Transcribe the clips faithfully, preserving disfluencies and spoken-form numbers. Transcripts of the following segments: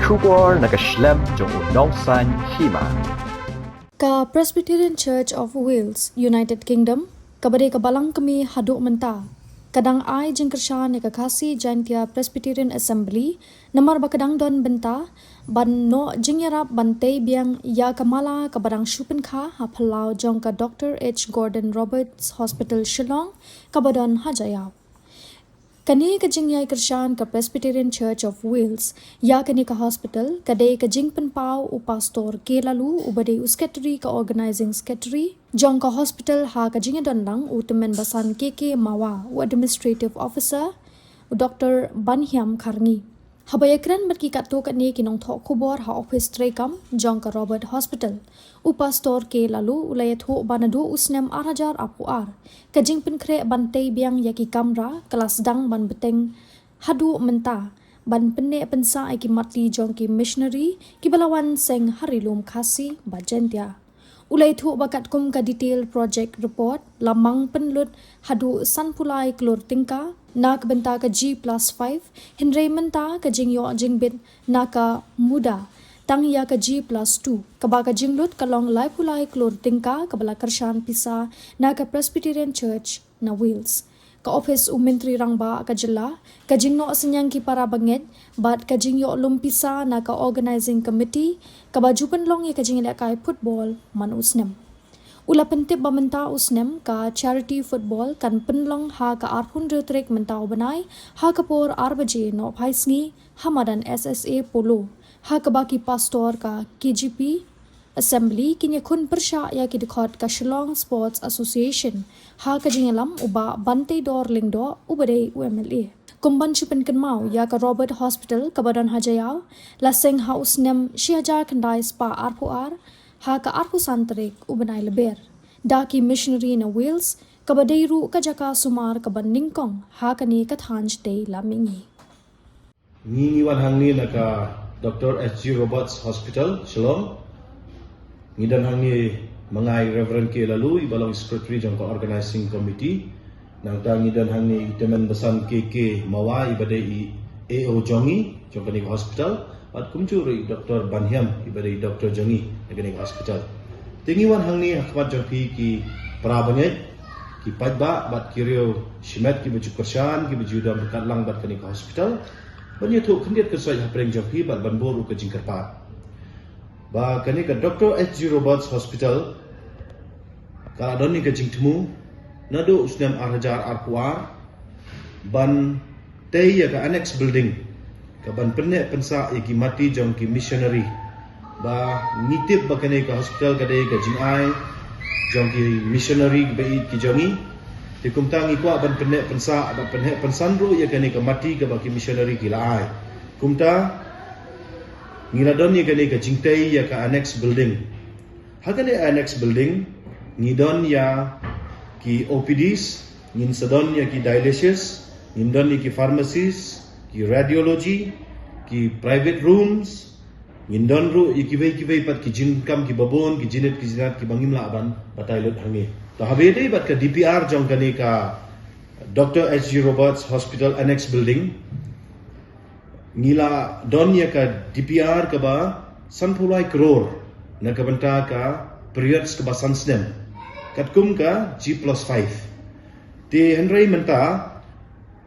Khubor na ka shlem jong u nongsaiñ hima. Ka Presbyterian Church of Wales, United Kingdom, kaba dei ka balang kmie haduh mynta, ka dang ai jingkyrshan ïa ka Khasi Jaintia Presbyterian Assembly, namar ba ka dang don bynta ban noh jingïarap ban tei biang ïa ka mala kaba dang shu pynkha ha phyllaw jong ka Doctor H Gordon Roberts Hospital Shillong, kaba don ha Jaïaw. Kane ka jingïai kyrshan ka Presbyterian Church of Wales ïa kane ka hospital ka dei ka jingpynpaw u Pastor K Laloo, uba dei u Secretary, ka Organising Secretary jong ka hospital, ha ka jingïadon lang u Tymmen Basan K K Mawa, u Administrative Officer, u Doctor Banhiam Kharngi. Haba ïakren bad ki katto katne ki nongthoh khubor ha ophis treikam jong ka Robert Hospital, u Pastor K Laloo u la ïathuh ba naduh u snem ar hajar arphew ar, ka jingpynkhreh ban tei biang ïa ki kamra ka la sdang ban bteng haduh mynta, ban pynneh pynsah ïa ki matti jong ki missionary kiba la wan seng ha Ri Lum Khasi bad Jaintia. U la ïathuh ba katkum ka detail project report, la mang pynlut haduh sanphew lai klur tyngka na ka bynta ka G plus five, hynrei mynta ka jingïoh jingbit na ka MUDA tang ïa ka G plus two, kaba ka jinglut ka long laiphew lai klur tyngka kaba la kyrshan pisa na ka Presbyterian Church na Wales. Ka ophis u Myntri Rangbah ka jylla, ka jingnoh synñiang ki para bangeit bad ka jingïoh lum pisa na ka Organising Committee, kaba ju pynlong ïa ka jinglehkai football man u snem. U la pyntip ba mynta u snem ka charity football kan pynlong ha ka arphew hynriew tarik mynta u bnai, ha ka por ar baje nohphai sngi, ha madan S S A Polo, ha kaba ki pastor ka K J P Assembly kin ïakhun pyrshah ïa ki dkhot ka Shillong Sports Association, ha ka jingïalam u Bah Banteidor Lyngdoh, uba dei u M L A. Kum ban shu pynkynmaw ïa ka Robert Hospital kaba don ha Jaïaw, la seng ha u snem shi hajar khyndai spah arphew ar, ha ka arphew san tarik u bnai Lber, da ki missionary na Wales, kaba dei ruh ka jaka sumar kaba nyngkong ha kane ka thaiñ shatei lam mihngi. Ngi ngi wan hangne na ka Doctor H G Roberts Hospital, Shillong. Ngi don hangne ma nga i Reverend K Laloo, iba long Secretary jong ka Organising Committee. Nangta ngi don hangne i Tymmen Basan K K Mawa, iba dei i A O jong ngi, jong kane ka hospital. Bad kumjuh ruh i Doctor Banhiam, iba dei i doctor jong ngi, na kane ka hospital. Te ngi wan hangne ha khmat jong phi ki para bangeit, ki paidbah, bad ki riew shimet kiba ju kyrshan, kiba ju don ryngkat lang bad kane ka hospital. Ban ïathuh khyndiat khynsoit hapdeng jong phi bad ban buh ruh ka jingkyrpad. Ba kane ka Doctor H G Roberts Hospital ka la don ïa ka jingthmu naduh u snem ar hajar arphew ar ban tei ïa ka annex building, ka ban pynneh pynsah ïa ki matti jong ki missionary. Ba ngi tip ba kane ka hospital ka dei ka jingai jong ki missionary kiba ïeit ki jong ngi. Te kumta ngi kwah ban pynneh pynsah, ban pynneh pynsan ruh ïa kane ka matti kaba ki missionary ki la ai. Kumta ngi la don ïa kane ka jingtei ïa ka annex building. Ha kane annex building ngi don ïa ki O P Ds, ngin sa don ïa ki dialysis, ngin don ïa ki pharmacies, ki radiology, ki private rooms, ngin don ruh ïa kiwei kiwei pat ki jingkam kiba bun, ki jingit ki jingat kiba ngim lah ban batai lut hangne. To haba ïadei bad ka D P R jong kane ka Doctor H G Roberts Hospital Annex Building, ngi la don ïa ka D P R kaba sanphew lai klur na ka bynta ka period kaba san snem, katkum ka G plus five. Te hynrei mynta,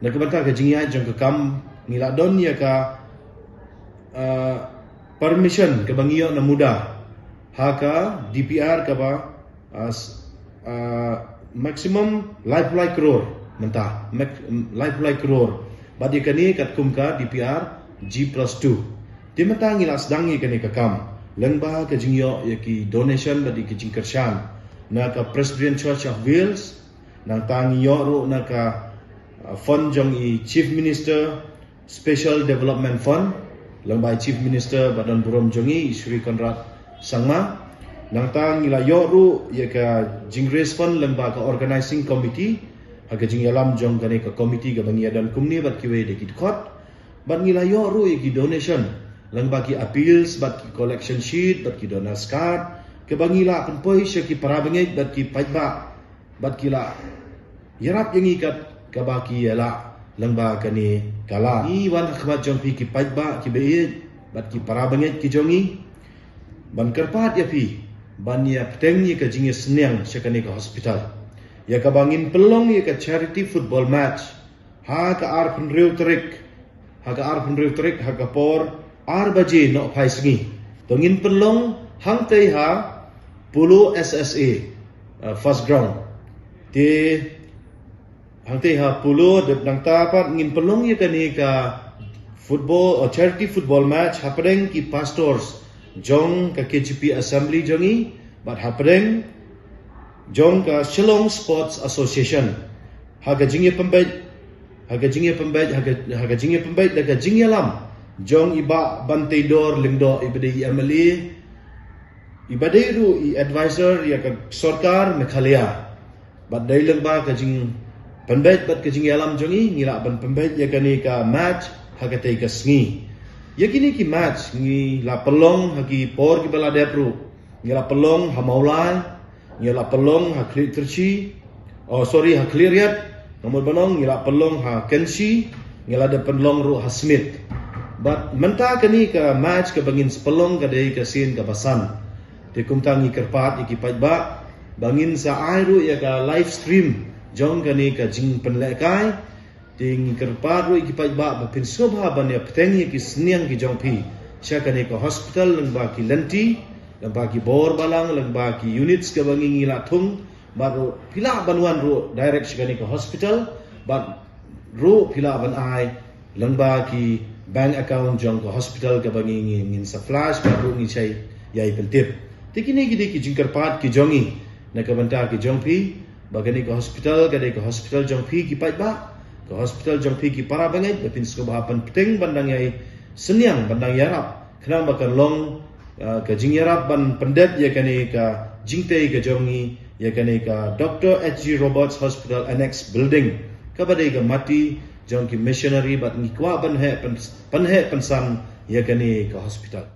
na ka bynta ka jingïaid jong ka kam, ngi la don ïa ka, ah, permission kaba ngi ïoh na MUDA ha ka D P R kaba, ah, s-, ah, maximum laiphew lai klur mynta, max-, laiphew lai klur. Bad ïa kane katkum ka D P R G plus two. Te mynta ngi la sdang ïa kane ka kam lyngba ka jingïoh ïa ki donation bad ïa ki jingkyrshan na ka Presbyterian Church of Wales. Nangta ngi ïoh ruh na ka, ah, fund jong i Chief Minister Special Development Fund, lyngba i Chief Minister ba don burom jong ngi, i Shri Conrad Sangma. Nangta ngi la ïoh ruh ïa ka jing-raise fund lyngba ka Organising Committee, ha ka jingïalam jong kane ka committee kaba ngi ïadon kumne bad kiwei de ki dkhot. Bad ngi la ïoh ruh ïa ki donation lyngba ki appeals, bad ki collection sheet, bad ki donors card, kaba ngi la pynpoi sha ki para bangeit bad ki paidbah, bad ki la ïarap ïa ngi kat kaba ki ïa lah lyngba kane ka lad. Ngi wan ha khmat jong phi ki paidbah kiba ïeit, bad ki para bangeit ki jong ngi, ban kyrpad ïa phi ban ïa pteng ïa ka jingïasniang sha kane ka hospital, ïa kaba ngin pynlong ïa ka charity football match ha ka arphew hynriew tarik, ha ka arphew hynriew tarik, ha ka por ar baje nohphai sngi. To ngin pynlong hangtei ha Polo S S A, uh, first ground. Te hangtei ha Polo, dep nangta pat ngin pynlong ïa kane ka football, uh, charity football match hapdeng ki pastors jong ka K J P assembly jong ngi bad hapdeng jong ka Shillong Sports Association. Ha ka jingïapynbeit, ha ka jingïapynbeit, ha ka, ha ka jingïapynbeit da ka jingïalam jong i Bah Banteidor Lyngdoh, iba dei i M L A, iba dei ruh i advisor ïa ka sorkar Meghalaya. Bad dei lyngba ka jingpynbeit bad ka jingïalam jong ngi, ngi lah ban pynbeit ïa kane ka match ha katei ka sngi. Ïa kine ki match ngi la pynlong ha ki por kiba la dep ruh. Ngi la pynlong ha Mawlai, ngi la pynlong ha Khliehtyrshi, oh sorry, ha Khliehriat. Namar banong ngi la pynlong ha Kynshi, ngi la dep pynlong ruh ha Smit. Bad mynta kane ka match kaba ngin sa pynlong ka dei ka sien kaba san. Te kumta ngi kyrpad ïa ki paidbah ba ngin sa ai ruh ïa ka live stream jong kane ka jingpynlehkai. Te ngi kyrpad ruh ïa ki paidbah ba phin sngewbha ban ïa pteng ïa ki sniang ki jong phi sha kane ka hospital, lyngba ki lynti, lyngba ki bor balang, lyngba ki units kaba ngi, ngi la thung. Bad ruh phi lah ban wan ruh direct sha kane ka hospital, bad ruh phi lah ban ai lyngba ki bank account jong ka hospital kaba ngi, ngi, ngin sa flash, bad ruh ngi sa ïai pyntip. Te kine ki dei ki jingkyrpad ki jong ngi na ka bynta ki jong phi, ba kane ka hospital ka dei ka hospital jong phi ki paidbah, ka hospital jong phi ki para bangeit, ba phin sngewbha ban pteng ban dang ïai sniang, ban dang ïarap, khnang ba kan long, uh, ka jingïarap ban pyndep ïa kane ka jingtei ka jong ngi ïa kane ka Doctor H G Roberts Hospital Annex Building, kaba dei ka mati jong ki missionary, bad ngi kwah ban heh pyn-, pynheh pynsan ïa kane ka hospital.